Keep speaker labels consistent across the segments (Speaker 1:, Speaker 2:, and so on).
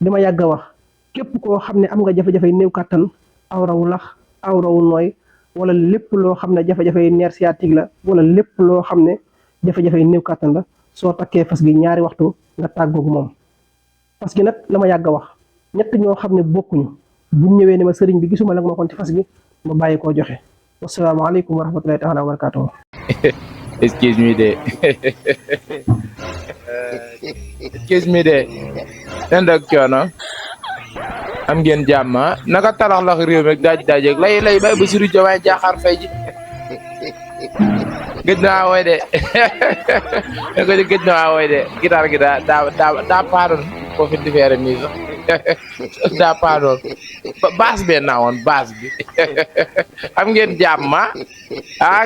Speaker 1: dama yàgg a wax képp koo xam ne am nga jafe-jafe néew kàttan awrawu lax awrawu nooy wala lépp loo xam ne jafe-jafe nerf sciatique la wala lépp loo xam ne jafe-jafe néew kàttan la soo takkee fas gi ñaari waxtu nga tàggoog moom. fas gi nag la ma yàgg a wax ñett ñoo xam ne bokkuñu bu ñëwee ne ma sëriñ bi gisuma la ma waxoon ci fas gi ma bàyyi koo joxe. wasalaamaaleykum wa rahmatulahi taala wa barakatuh.
Speaker 2: Excuse me de excuse me de nen ak coono am ngeen jàmm naka talax lax réew mi daaj lay bay Bassirou Diomaye Diakhar Faye ji gëj naa woy de gëj naa woy de gitaar gi daa paadoon ko fi différé nii sax daa paadoon baas bee naa woon baas bi am ngeen jàmm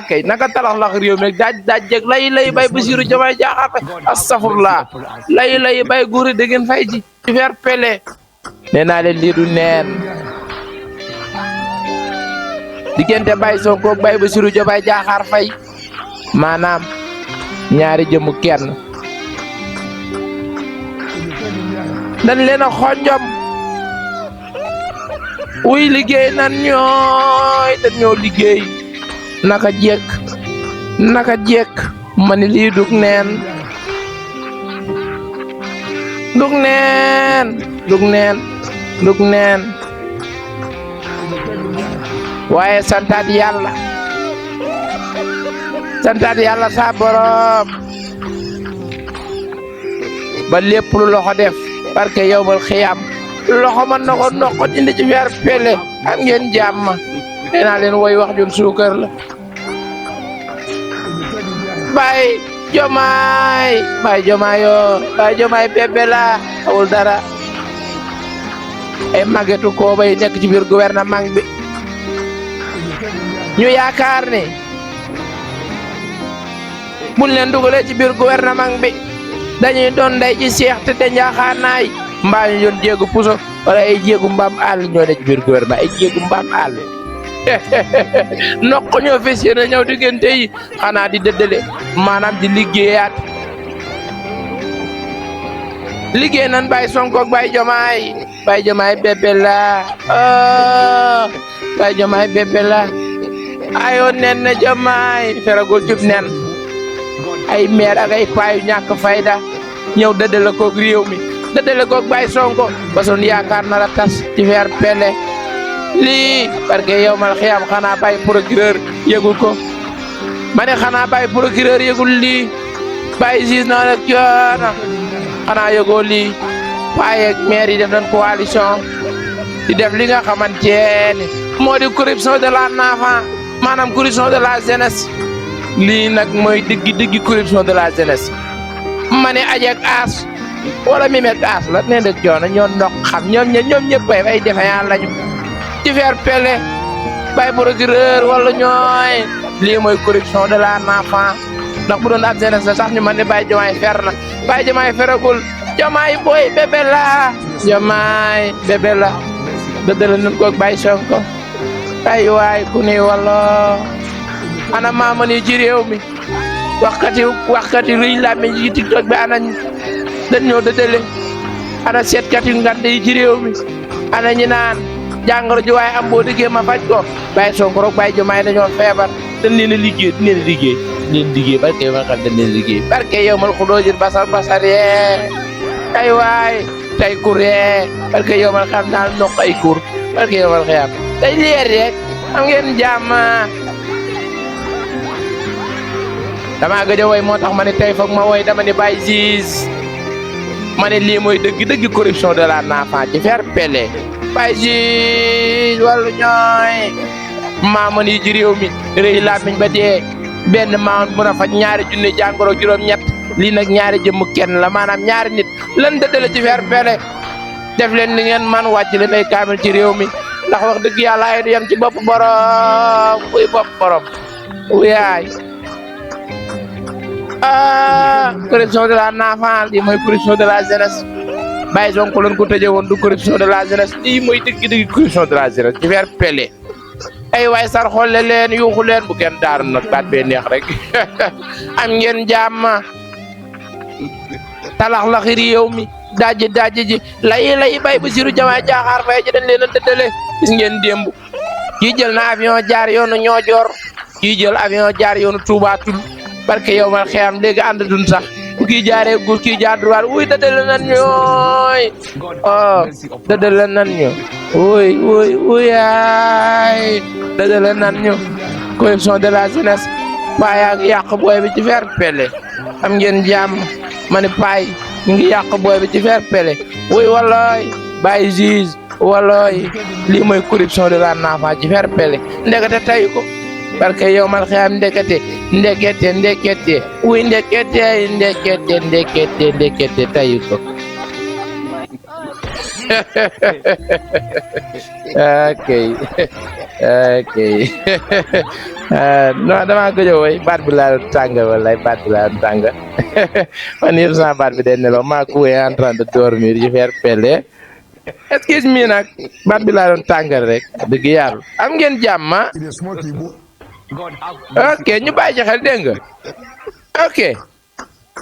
Speaker 2: kay naka talax lax réew mi daaj lay bay Bassirou Diomaye Diakhar Faye astafurlah lay bay góori da ngeen fay ji faire pele nee naa leen lii du neen diggante Baye Sonko ak Baye Bassirou Diomaye Diakhar Faye maanaam ñaari jëmu kenn dañ leen a xonjom wuy liggéey nan ñooy dañ ñoo liggéey naka jekk ma ni lii dug neen waaye santaat yàlla sa borom ba lépp lu loxo def parce que yowmal xiyam loxo man na ko noqot indi ci weer pele am ngeen jàmm nee naa leen woy wax jun suukar la Baye Diomaye bébé la awul dara ay magetu ko bay nekk ci biir gouvernement bi ñu yaakaar ne buñ leen dugalee ci biir gouvernement bi dañuy doon ndey ci seex te te njaaxaanaay mbaa ñu doon jéegu puso wala ay jéegu mbaam àll ñoo ne ci biir gouvernement ay jéegu mbaam àll nokk ñoo fes yéen a ñëw diggante yi xanaa di dëddale maanaam di liggéeyaat liggéey nan Baye Sonko ak Baye Diomaye bébé la Baye Diomaye bébé la ayo nen na Diomaye feragul jub nen ay maire ak ay paayu ñàkk fayda ñëw dëddale koog réew mi dëddale koog Baye Sonko ba son yaakaar na la tas ci weer pele lii parce que yow mal xiyam xanaa Baye procureur yëgul ko ma ne xanaa Baye procureur yëgul lii Baye juge na la coono xanaa yëgoo lii waaye maire yi def nañ coalition di def li nga xamante ne moo di corruption de la NAFA maanaam corruption de la jeunesse lii nag mooy diggi corruption de la jeunesse ma ne ajek aas wala mi met aas la nee na coono ñoo ndox xam ñoom ñëpp ay defeyaan lañu ci faire pele Baye procureur wala ñooy lii mooy corruption de la NAFA ndax bu doon ab jeunesse la sax ñu mën ne Baye Diomaye fer na Baye Diomaye feragul Diomaye boy bébé la Diomaye bébé la dëddale nun koog Baye Sonko ay waay ku ni wala ana maama ni ci réew mi waxkati ruy làmmiñ yi TikTok bi ana dañ ñoo dëddale ana seetkat yu ngand yi ci réew mi ana ñi naan jàngoro ji waaye am boo diggee ma faj ko Baye Sonko rek Baye Diomaye dañoo feebar dañ leen a liggéey barke yow ma xam dañ leen liggéey barke yow mal xudoojin basar yee ay waay tay kur yee barke yow mal xam daal nokk ay kur barke yow mal xiyam day leer rek am ngeen jàmm dama gëj a woy moo tax ma ne tey foog ma woy dama ne Baye Ziz ma ne lii mooy dëgg corruption de la NAFA ci faire pele Baye Ziz wàllu ñooy maamoon yi ci réew mi rëy làmmiñ ba dee benn maamoon mën a faj ñaari junni jàngoro juróom-ñett lii nag ñaari jëmm kenn la maanaam ñaari nit lan dëddale ci faire pele def leen ni ngeen man wàcc leen ay kaamil ci réew mi ndax wax dëgg yàlla ay du yem ci bopp borom buy bopp borom wuyaay corruption de la NAFA lii mooy corruption de la jeunesse Baye Sonko lañ ko tëjee woon du corruption de la jeunesse lii mooy dëgg corruption de la jeunesse ci faire pele ay waay sar xolle leen yuuxu leen bu kenn daaru nag baat bee neex rek am ngeen jàmm talax laxi réew mi dajji ji lay bay Bassirou Diomaye Diakhar Faye ji dañ leen a dëddale gis ngeen démb kii jël na avion jaar yoonu Niodior kii jël avion jaar yoonu Touba Toul barke yow mal xiyam léegi ànd dun sax bu kii jaaree gauche kii jaar droite wuy dëddale nan ñooy dëddale nan ñu wuy ay dëddale nan ñu corruption de la jeunesse paa yaa ngi yàq booy bi ci fer pele am ngeen jàmm ma ne paay ñu ngi yàq booy bi ci fer pele wuy walooy bàyyi juge walooy lii mooy corruption de la nafa ci fer pele ndekete tayu ko parce que yow mal xiyam ndekete wuy ndekete tayu ko ok non dama gëj a woy baat bi laa tàng wala baat bi laa tàng man yëpp sama baat bi day nelaw maa ko woy en train de dormir je faire pelle excuse me nag baat bi laa doon tàngal rek dëgg yàlla am ngeen jàmm ok ñu bàyyi ci xel dégg nga ok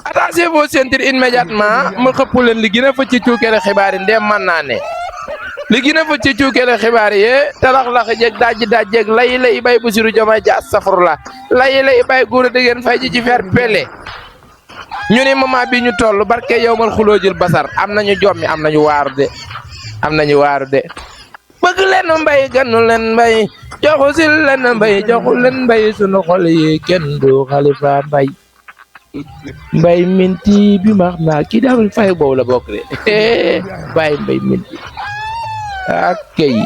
Speaker 2: attachez vos ceintures immédiatement mu xëpp leen li gën a fa ci cuukere xibaar yi ndem mën naa ne li gën a fa ci cuukere xibaar yi talax-lax jeeg dajji lay bay Bassirou Diomaye Dia safurla lay bay góor a dëggeen fay ji ci fer pele ñu ni moment bi ñu toll barke yow mal xuloojul basar am nañu jommi am nañu waaru de bëgg leen mbay ganu leen mbay joxu sil leen mbay sunu xol yi kenn du Khalifa mbay minti bi max naa kii daawul fay boobu la bokk de bàyyi mbay minti ak yi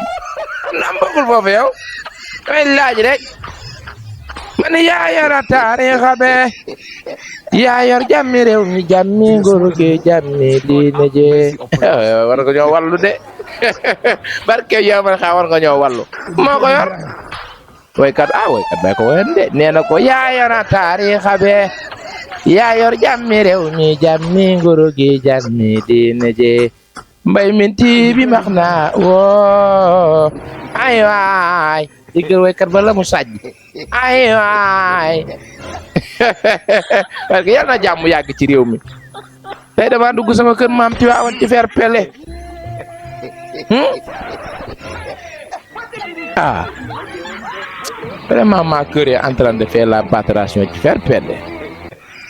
Speaker 2: am bokkul foofu yow damay laaj rek man yaa yor a taarixa be yaa yor jàmmi réew mi jàmmi nguur gi jàmmi diine je war nga ñoo wallu de barke yow man xaa war nga ñoo wallu moo ko yor waykat bay ko woyen de nee na ko yaa yor a taarixa be yaa yor jàmmi réew mi jàmmi nguur gi jàmmi diine je mbay minti bi max naa woo ay waay diggal waykat ba la mu sàjj ay waay parce que yàlla na jàmm yàgg ci réew mi tey dama dugg sama kër maam ci waawan ci fer pele vraiment ma cœur est en train de faire la batration ci fer pele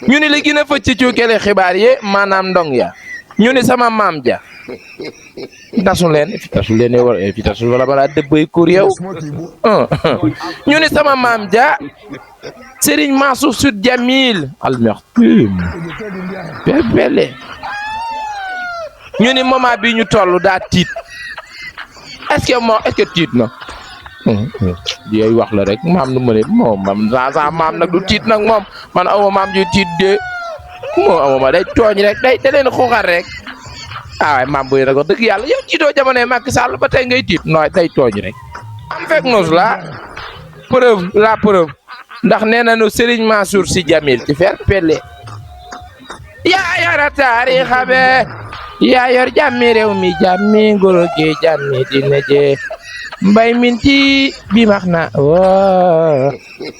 Speaker 2: ñu ni li gën a fëcc ci cuukele xibaar yi maanaam ndong ya ñu ni sama maam ja tasu leen wala balaa dëbbay kur yow ñu ni sama maam ja Serigne Mansour Sy Djamil almertum pele ñu ni moment bi ñu toll daa tiit est-ce que tiit na yooyu wax la rek maam nu mu ne moom sa maam nag du tiit nag moom man awma maam ju tiit de moo amuma day tooñ rek da leen xuuxal rek waaye maam bu nag wax dëgg yàlla yow tiitoo jamonoy Macky Sall ba tey ngay tiit nooy day tooñ rek am fekk noos la preuve ndax nee nañu Serigne Mansour Sy Djamil ci fer pelle yaa yor a taarixa be yaa yor jàmmi réew mi jàmmi nguur gi jàmmi diine je mbay minti bi max na woo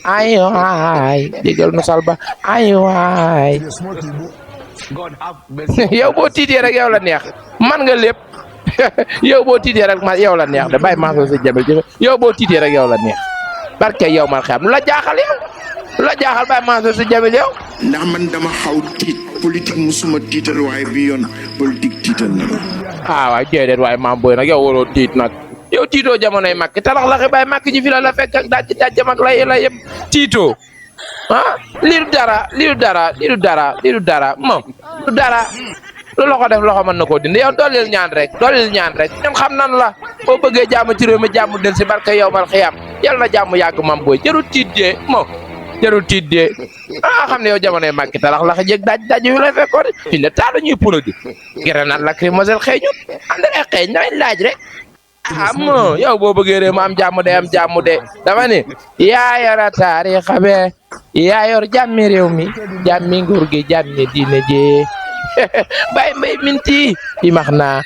Speaker 2: ay waay digal nu salba ay waay yow boo tiitee rek yow la neex man nga lépp yow boo tiitee rek yow la neex de bàyyi Mansour Sy Djamil yow boo tiitee rek yow la neex barke yow man xam lu la jaaxal bàyyi Mansour Sy Djamil yow
Speaker 3: ndax man dama xaw tiit politique musuma tiital waaye bi yoon politique tiital na
Speaker 2: waay déedéet waaye maam booy nag yow waroo tiit nag yow tiitoo jamonoy Macky talax-laxi bàyyi Macky ji fi la fekk ak dajjam ak la yëpp tiitoo lii du dara moom du dara lu loxo def loxo mën na koo dindi yow dooleel ñaan rek ñun xam nan la boo bëggee jàmm ci réew mi jàmm del si barke yow mal xiyam yal na jàmm yàgg mam booy jarul tiit dee xam ne yow jamonoy Macky talax-laxi jéeg daj yu la fekkoon fi ne taal ñuy produit grenade lacrymogène xeeñut ànd ak xeeñ damay laaj rek moo yow boo bëggee réew mu am jàmm de dama ne yaa yor a taarixa be yaa yor jàmmi réew mi jàmmi nguur gi jàmmi diine je bay mbay minti bi max naa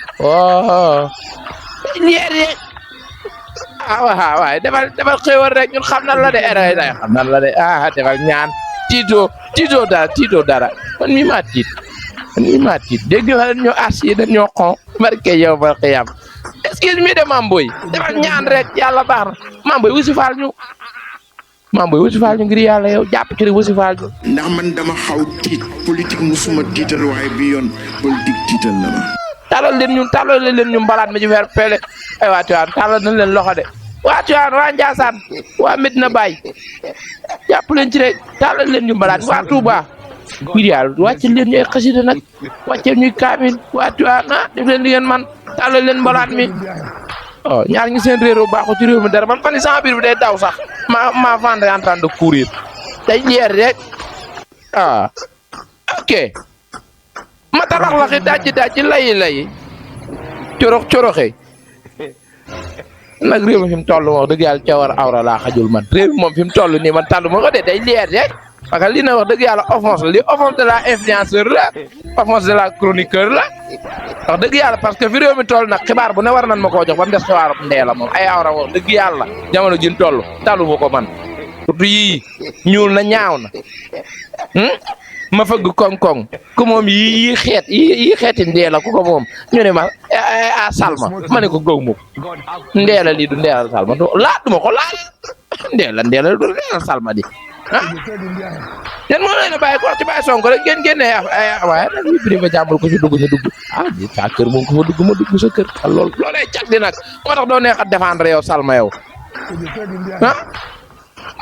Speaker 2: leer de waay defal xéwal rek ñun xam nan la de defal ñaan tiitoo dara man mi maa tiit nii maa tiit dégg nga dañ ñoo as yi dañ ñoo xon barke yow ba xiyam excuse me de Mamboy defal ñaan rek yàlla baax na Mamboy wusifaal ñu ngir yàlla yow jàpp ci rek wusifaal ñu.
Speaker 3: ndax man dama xaw tiit politique musuma tiital waaye bi yoon politique tiital na ma.
Speaker 2: talal leen ñu mbalaat mi ci weer pele ay waa Tivaouane talal nañ leen loxo de waa Tivaouane waa Ndiassane waa Medina Baye jàpp leen ci rek talal leen ñu mbalaat waa Touba ngir yàlla wàcce leen ñu ay xasida nag wàcce ñuy kaamil waa Tivaouane def leen li ngeen man talal leen mbalaat mi oh ñaar ñi seen réew baaxu ci réew mi dara man fan sama biir bi day daw sax ma vendre en train de courir day leer rek ok ma tarax la xi dajji layi coroxe nag réew mi fi mu toll wax dëgg yàlla ca war awra laa xajul man réew mi moom fi mu toll nii man tàllu ma ko de day leer rek parce que li na wax dëgg yàlla offense la li offense de la influenceur la offense de la chroniqueur la wax dëgg yàlla parce que fi réew mi toll nag xibaar bu ne war nan ma koo jox ba mu des xibaaru ndee la moom ay awra wax dëgg yàlla jamono ji ñu toll tàllu ma ko man surtout yii ñuul na ñaaw na ma fëgg koŋ-koŋ ku moom yii xeeti ndeela ku ko moom ñu ne ma a salma ma ne ko góob mu ndeela lii du ndeelal salma duma ko laal ndeela du ndeelal salma di yéen moo leen a bàyyi ko wax ci bàyyi Sonko rek ngeen génne waaye nag ñu privé jàmbur ko ci dugg ñu dugg di sa kër moom ko fa dugg ma dugg sa kër loolu loolee cag di nag moo tax doo neex a défendre yow salma yow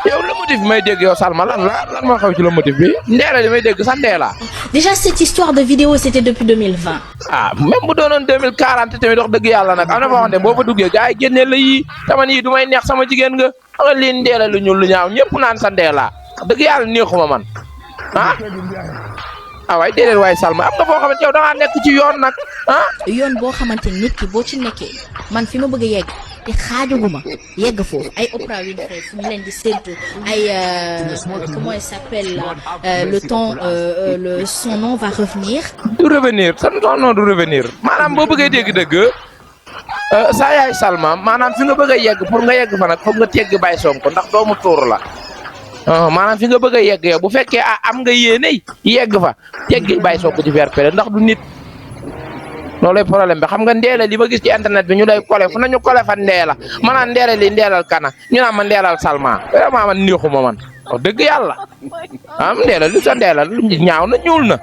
Speaker 2: yow le motif may dégg yow Salma lan moo xew ci le motif bi ndeela li may dégg sax ndeela.
Speaker 4: Déjà cette histoire de vidéo c'était depuis 2020.
Speaker 2: Même bu doonoon 2040 tamit wax dëgg yàlla nag am na foo xam ne boo fa duggee gars yi génneel la yii taman yii du may neex sama jigéen nga nga lii ndeela lu ñuul lu ñaaw ñëpp naan sa ndeela wax dëgg yàlla neexuma man waaye déedéet waaye Salma am nga foo xamante yow da ngaa nekk ci yoon nag
Speaker 4: yoon boo xamante nit ki boo ci nekkee man fi ma bëgg a yegg te xaajaguma yegg foofu ay Oprah Winfrey fu ñu leen di séntu ay comment il s'appelle là le temps son nom va revenir.
Speaker 2: du revenir son nom du revenir maanaam boo bëggee dégg dëgg saa yaay Salma maanaam fi nga bëgg a yegg pour nga yegg fa nag foog nga tegg Baye Sonko ndax doomu tuur la. maanaam fi nga bëgg a yegg yow bu fekkee am nga yéene yegg fa teggi Baye Sonko ci vers pele ndax du nit loolay problème bi xam nga ndeela li ma gis ci internet bi ñu lay kole fu nañu kole fa ndeela ma naan ndeela li ndeelal kana ñu naan ma ndeelal Salma vraiment man neexuma man wax dëgg yàlla ndeela lu sa ndeela lu ñaaw na ñuul na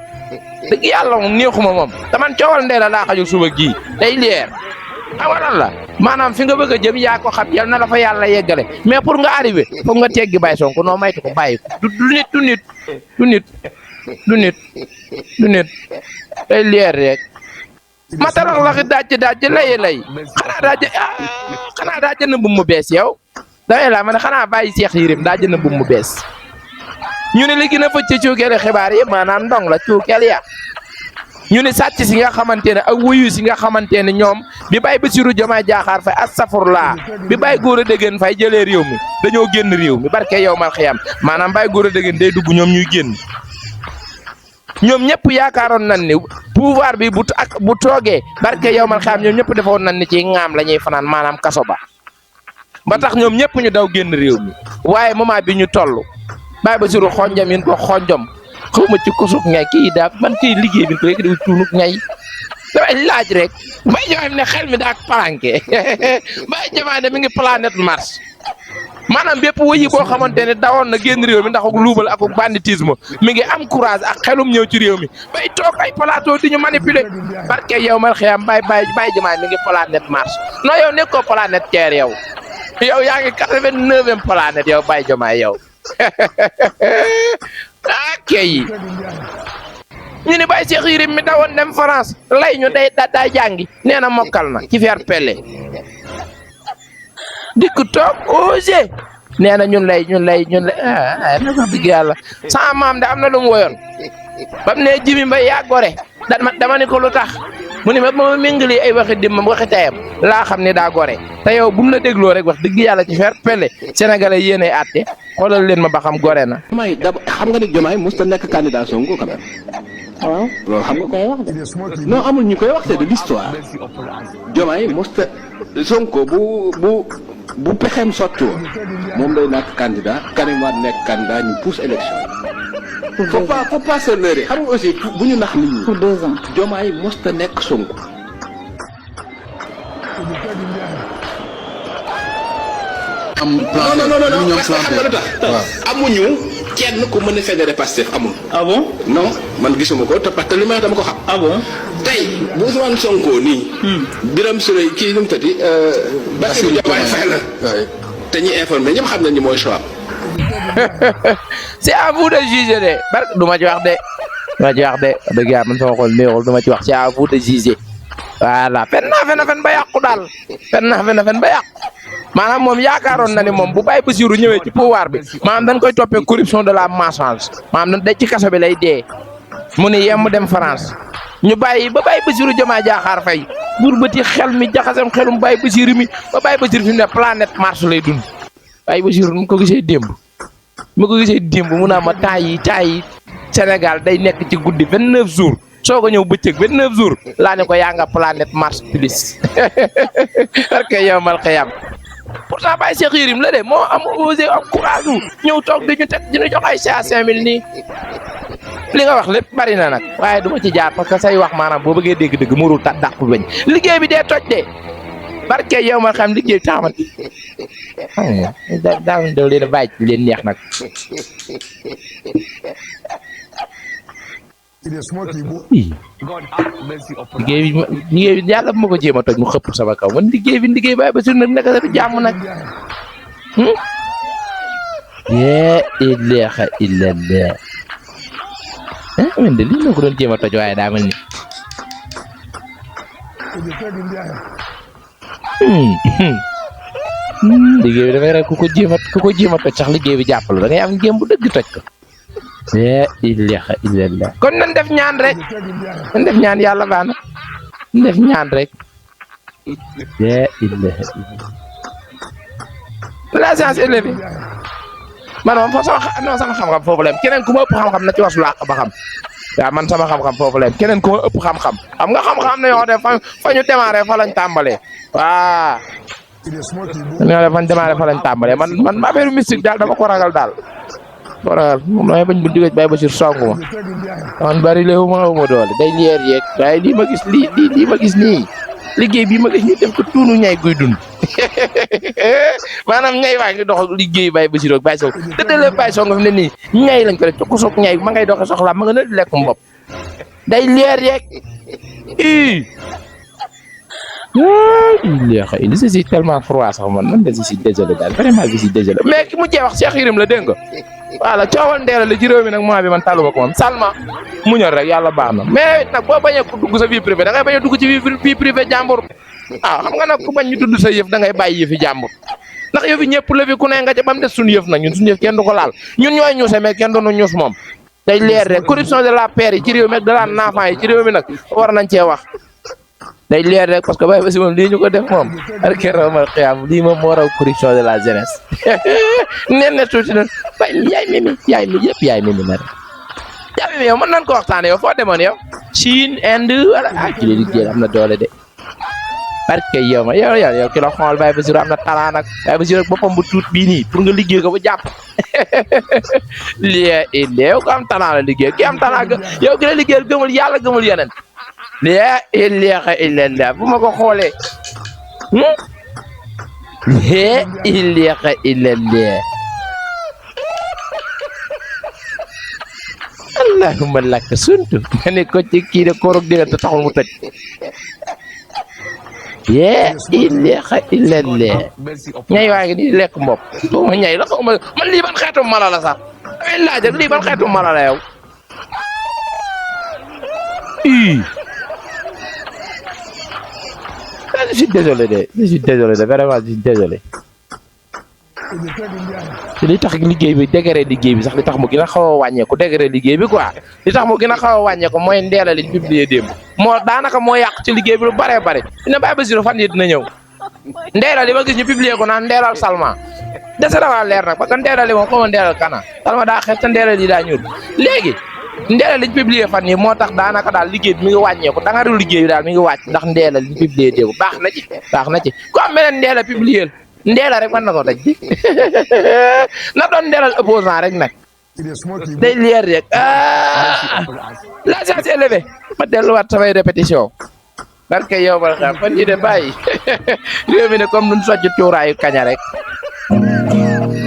Speaker 2: dëgg yàlla moom neexuma moom te man coowal ndeela laa xajul suba gii day leer awalan la maanaam fi nga bëgg a jëm yaa ko xam yal na la fa yàlla yeggale mais pour nga arrivé foog nga teggi Baye Sonko noo maytu ko bàyyi ko du nit day leer rek ma tarax la xi dajji lay xanaa daa jënd mbubb mu bees yow dangay laa ma ne xanaa bàyyi Cheikh Yérim daa jënd mbubb mu bees ñu ne li gën a fëcc cuukeel xibaar yi maanaam ndong la cuukeel ya ñu ne sàcc si nga xamante ne ak wuyu si nga xamante ne ñoom bi Baye Bassirou Diomaye Diakhar Faye astafurlaa bi Baye Gora Dégène Faye jëlee réew mi dañoo génn réew mi barke yow mal xiyam maanaam Baye Gora Dégène day dugg ñoom ñuy génn ñoom ñëpp yaakaaroon nañ ni pouvoir bi bu toogee barke yow mal xiyam ñoom ñëpp defoon nañ ni ci ŋaam la ñuy fanaan maanaam kaso ba tax ñoom ñëpp ñu daw génn réew mi waaye moment bi ñu toll Baye Bassirou xonjam yin ko xonjom xawma ci kusuk ngay kii daa man kii liggéey bi ko rek di tuunuk ngay damay laaj rek Baye Diomaye ne xel mi daak palanke Baye Diomaye ne mi ngi planète Mars maanaam bépp wëyi boo xamante ne dawoon na génn réew mi ndax ak luubal ak banditisme mi ngi am courage ak xelum ñëw ci réew mi bay toog ay plateau di ñu manipuler barke yow mal xiyam Baye Diomaye mi ngi planète Mars non yow nekkoo planète Terre yow yaa ngi 89e planète yow Baye Diomaye yow yi ñu ne Baye Cheikh Yérim mi dawoon dem France lay ñu day jàngi nee na mokkal na ci fer pelle dikk toog osé nee na ñun lay na wax dëgg yàlla sama maam de am na lu mu woyoon bam ne Jimi Mbay yaa gore dama ni ko lu tax mu ne ma méngali ay waxi dimbam waxi tayam laa xam ne daa gore te yow bu mu la dégloo rek wax dëgg yàlla ci fer pelle sénégalais yéenay àtte xoolal leen ma ba xam gore na.
Speaker 5: Diomaye xam nga ni Diomaye mosut a nekk candidat Sonko quand même.
Speaker 4: waaw
Speaker 5: loolu xam nga
Speaker 4: koy wax de.
Speaker 5: non amul ñu koy wax de l'histoire Diomaye mosut a Sonko bu pexeem sotti woon moom day nekk candidat Karim Wade nekk candidat ñu pousse élection faut pas se leurrer xam nga aussi bu ñu nax nit ñi.
Speaker 6: pour 2 ans.
Speaker 5: Diomaye mosta nekk Sonko.
Speaker 3: am
Speaker 5: non parce que xam nga lu tax amuñu kenn ku mën a fédéré Pastef amul.
Speaker 6: ah bon.
Speaker 5: non man gisuma ko te parce que li may dama ko xam.
Speaker 6: ah bon.
Speaker 5: tey bu Ousmane Sonko nii. Birame Souleye kii nu mu tëddi. Bassirou Diomaye Faye la. te ñi informé ñëpp xam nañ ni mooy choix.
Speaker 2: c'est à vous de juger de barke du ma ci wax de dëgg yàlla man sama xol neexul du ma ci wax c'est à vous de juger voilà fen ba yàqu daal fen ba yàqu maanaam moom yaakaaroon na ne moom bu bàyyi Bassirou ñëwee ci pouvoir bi maanaam dañ koy toppee corruption de la massage maanaam dañ ci kaso bi lay dee mu ne yem dem France ñu bàyyi ba bàyyi Bassirou Diomaye Diakhar Faye burbati xel mi jaxasam xelum bàyyi Bassirou mi ba bàyyi Bassirou fi mu ne planète Mars lay dund bàyyi Bassirou mu ko gisee démb mu naa ma temps yi Sénégal day nekk ci guddi 29 jours soo ko ñëw bëccëg 29 jours laa ne ko yaa nga planète Mars plus parce que yow mal xëyam pourtant bàyyi Cheikh Yérim la de moo am osé am courage ñëw toog di ñu jox ay CA 5000 nii li nga wax lépp bari na nag waaye du ma ci jaar parce que say wax maanaam boo bëggee dégg-dëgg murul ta dàq bañ liggéey bi dee toj de barke yow mal xam liggéey taxaman daa leen a bàyyi leen neex nag liggéey bi yàlla bu ma ko jéem a toj mu xëpp sama kaw man liggéey bàyyi ba sur nag naka sa jàmm nag yee ilaha illallah man de lii ma ko doon jéem a toj waaye daa mel ni liggéey bi dafay rek ku ko jéem a toj sax liggéey bi jàpp la da ngay am ngeen bu dëgg toj ko la ilaha illallah kon nañ def ñaan rek yàlla baax na nañ def ñaan rek la ilaha illallah la science élevée man moom sama xam-xam foofu la keneen ku ma ëpp xam-xam na ci wasu làq ba xam waaw man sama xam-xam foofu la keneen ku ma ëpp xam-xam nga xam-xam na yoo xam ne fa ñu démarré fa lañ tàmbalee waaw fañ démarré fa lañ tàmbalee man affaire mystique daal dama ko ragal daal moom damay bañ bu digg bay Bassirou songu ma man bari léewu ma doole day leer yeeg waaye lii ma gis lii ma gis nii liggéey bii ma gis ñu def ko tuunu ñay guy dund maanaam ñay waa ngi dox liggéey bay Bassirou bay soog dëddale bay soog nga fi ne nii ñay lañ ko def ko soog ñay ma ngay doxe soxla ma nga na lekk mbopp day leer yeeg il est tellement froid sax man de je suis désolé daal vraiment je suis désolé mais ki mujjee wax Cheikh Yérim la dégg nga voilà coowal ndeela la ci réew mi nag mois bi man tàlluma ko moom Salma muñal rek yàlla baax na mais nag boo bañee ko dugg sa vie privée da ngay bañ a dugg ci vie privée jàmbur xam nga nag ku bañ ñu tudd sa yëf da ngay bàyyi yëfi jàmbur ndax yëfi ñëpp la fi ku ne nga ca ba mu des suñu yëf nag ñun suñu yëf kenn du ko laal ñun ñooy ñuuse mais kenn doonu ñuus moom day leer rek corruption de la paix yi ci réew mi ak de la naafan yi ci réew mi nag war nañ cee wax day leer rek parce que Baye Bassirou moom lii ñu ko def moom arke ramal xiyam lii moom moo raw corruption de la jeunesse nen ne tuuti na yaay mimi yëpp yaay mimi na rek yaay mimi yow mën nañ ko waxtaane yow foo demoon yow Chine Inde wala ci liggéey am na doole de parce que yow ki la xool Baye Bassirou am na talent nag Baye Bassirou rek boppam bu tuut bii nii pour nga liggéey ko ba jàpp lii yow ko am talent la liggéey ki am talent yow ki la liggéeyal gëmul yàlla gëmul yeneen la ilaha illallah bu ma ko xoolee la ilaha illallah allahumma lak suntu ma ne ko ci kii de koorog dina te taxul mu tëj la ilaha illallah ñay waa ngi di lekk mbopp ma ñay la xaw ma man lii ban xeetu mala la sax damay laaj rek lii ban xeetu mala la yow je suis désolé vraiment je suis désolé li tax liggéey bi degré liggéey bi sax li tax mu gën a xaw a wàññeeku degré liggéey bi quoi li tax mu gën a xaw a wàññeeku mooy ndeela liñ publié démb moo daanaka moo yàq ci liggéey bi lu bare bare dina Baye Bassirou fan yi dina ñëw ndeela li ma gis ñu publié ko naan ndeelal Salma dese dafa leer nag parce que ndeela li moom xaw ndeelal kana Salma daa xeet te ndeela li daa ñuul léegi ndeela liñ publié fan yi moo tax daanaka daal liggéey bi mi ngi wàññeeku dangaru liggéey bi daal mi ngi wàcc ndax ndeela liñ publié démb baax na ci ku am beneen ndeela publié ndeela rek mën na ko daj na doon ndeelal opposant rek nag day leer rek la chance élevée ma delluwaat samay répétition barke yow ba xam fan yi de bàyyi réew mi ne comme nun socc cuuraayu kaña rek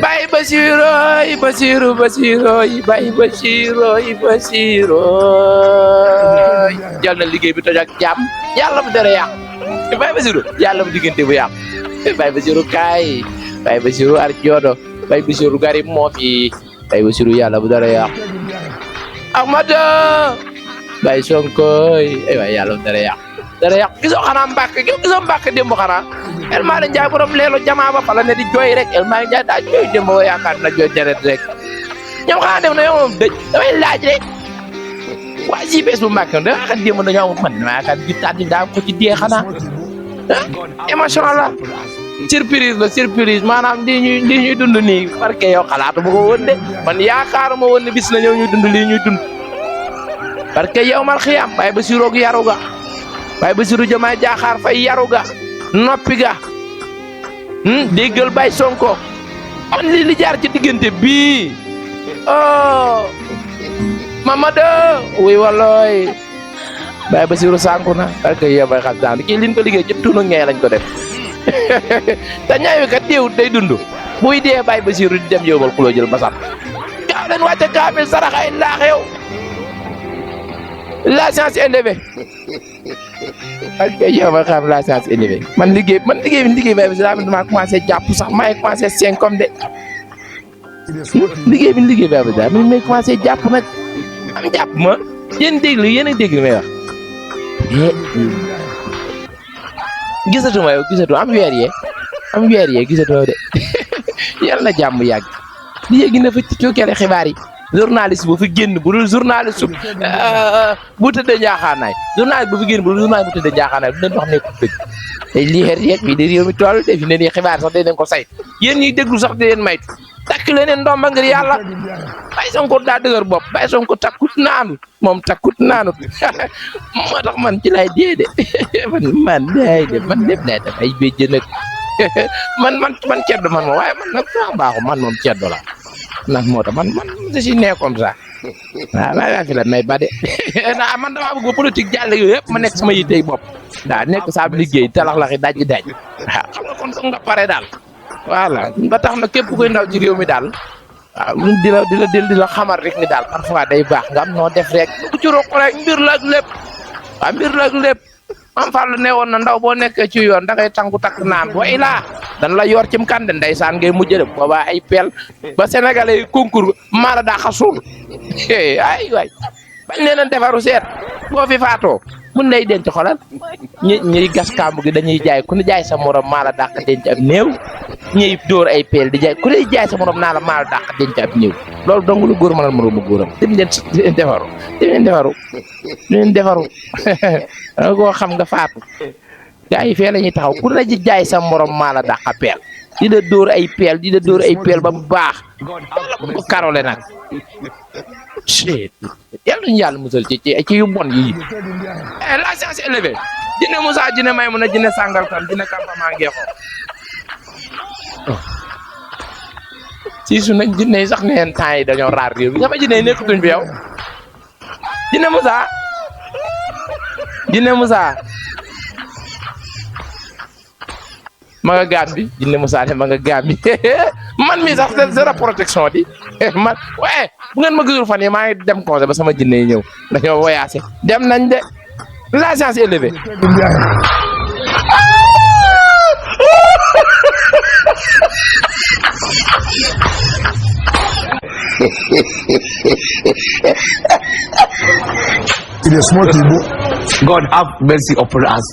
Speaker 2: bàyyi Basiroy bàyyi Basiroy jël na liggéey bi toj ak jàmm yàlla bu dara yàqu bàyyi Basiru yàlla bu diggante bu yàqu bàyyi Basiru kaay bàyyi Basiru ar joodo bàyyi Basiru gari moo fi bàyyi Basiru yàlla bu dara yàqu Ahmadu bàyyi Sonkoy ay waay yàlla bu dara yàqu gisoo xanaa Mbàkke démb xanaa El Malick Ndiaye borom leelu jamaa ba fala ne di jooy rek El Malick Ndiaye daa jooy démb ba yaakaar na jooy deret rek ñoom xanaa def na yow moom dëj damay laaj rek waa JPS bu Mbàkke da yaakaar démb dañoo am man dama yaakaar gittaat yi daa ko ci dee xanaa émotion la surprise maanaam lii ñuy dund nii parce que yow xalaatu ma ko woon de man yaakaaruma woon ne bis na ñëw ñuy dund lii ñuy dund parce que yow mal xiyam Baye Bassirou yaru ga Baye Bassirou Diomaye Diakhar Faye yaru ga noppi ga déggal Baye Sonko man li jaar ci diggante bii oh Mamadou wuy walooy Baye Bassirou sànku na parce que yow bay xam daan kii liñ ko liggéey ci tunu ngee lañ ko def te ñaawi kat déewut day dund buy dee Baye Bassirou di dem yóbbal xuloo jël basam gaaw leen wàcce kaamil saraxay laax yow la science élevée ak yow ma xam la science élevée man liggéey bi Baye Bassirou dama commencé jàpp sax maa ngi commencé 5 comme de liggéey Baye Bassirou mi may commencé jàpp nag am jàpp ma yéen a déglu may wax gisatuma yow am weer yee gisatuma de yàlla na jàmm yàgg li yéegi na fa ci cookele xibaar yi journaliste bu fi génn bu dul journaliste bu tëddee njaaxaanaay journaliste bu fi génn bu dul journaliste bu tëddee njaaxaanaay du leen wax nekkul dëgg day liixeet yeeg fii di réew mi toll de fi ne nii xibaar sax day leen ko sayt yéen ñiy déglu sax di leen maytu takk leneen ndomba ngir yàlla Baye Sonko daa dëgër bopp Baye Sonko takkut naanut moo tax man ci lay dee de man lépp lay def ay béjjën nag man ceddo man moom waaye man nag sax baaxu man moom ceddo la nag moo tax man je suis né comme ça waaw maa fi la may ba de naa man damaa bëgg politique jàll yooyu yëpp ma nekk sama yitey bopp daa nekk saa liggéey talax-laxi daj waaw xam nga kon nga pare daal voilà ba tax na képp kuy ndaw ci réew mi daal waaw di la xamal rek ni daal parfois day baax nga am noo def rek bu ci roq rek mbir la ak lépp am Fall ne woon na ndaw boo nekkee ci yoon da ngay tànku takk naan boo ilaa dan la yor cim kànde ndeysaan ngay mujj dem boobaa ay peel ba sénégalais yi concours maala daa xasuul ay waay bañ leen a defaru seet boo fi faatoo mun lay denc xolal ñiy gas kàmb gi dañuy jaay ku ne jaay sa morom maala dàq denc ab néew ñiy dóor ay peel di jaay ku ne jaay sa morom naa la maala dàq denc ab néew loolu dong lu góor mënal moroomu góoram dem leen defaru koo xam nga faatu gaa yi fee la ñuy taxaw ku ne ji jaay sa morom maala dàq peel di la dóor ay peel ba mu baax yàlla bu ko karole nag yàlla nañu yàlla musal ci yu bon yii la science élevée dina Moussa dina may mun a dina sàngal kan dina campement ngeexoo si su nañ jinne yi sax neen temps yi dañoo raar réew bi sama jinne yi nekkatuñ fi yow dina Moussa ma nga gaam bi jinne Moussa ne ma nga gaam bi man mi sax zéro protection di man waaye bu ngeen ma gisul fan yi maa ngi dem congé ba sama jinne yi ñëw dañoo voyagé dem nañ de la science élevée
Speaker 6: It is small people. God have mercy upon us.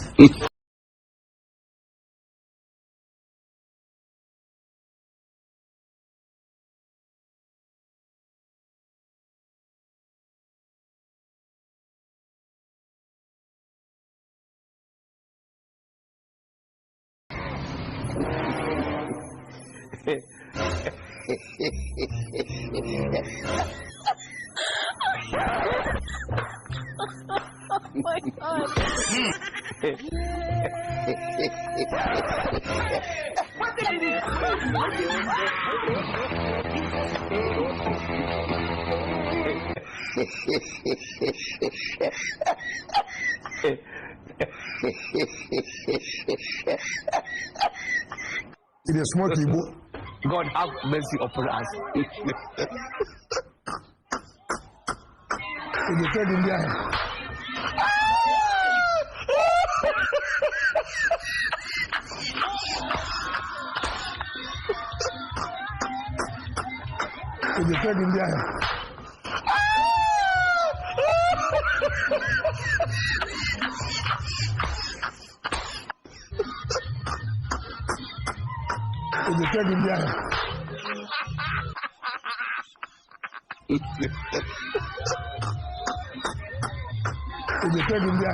Speaker 7: Oh my God. What did he do?
Speaker 6: It is small people. God have mercy upon us. It is third India. It is third India. It is third India. It is third India.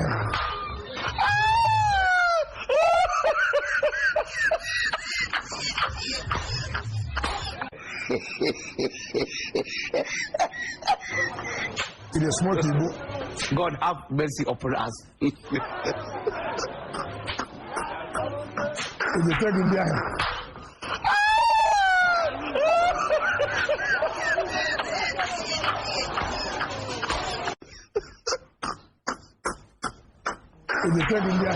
Speaker 6: It is small people. God have mercy upon us. It is third India. It is third India.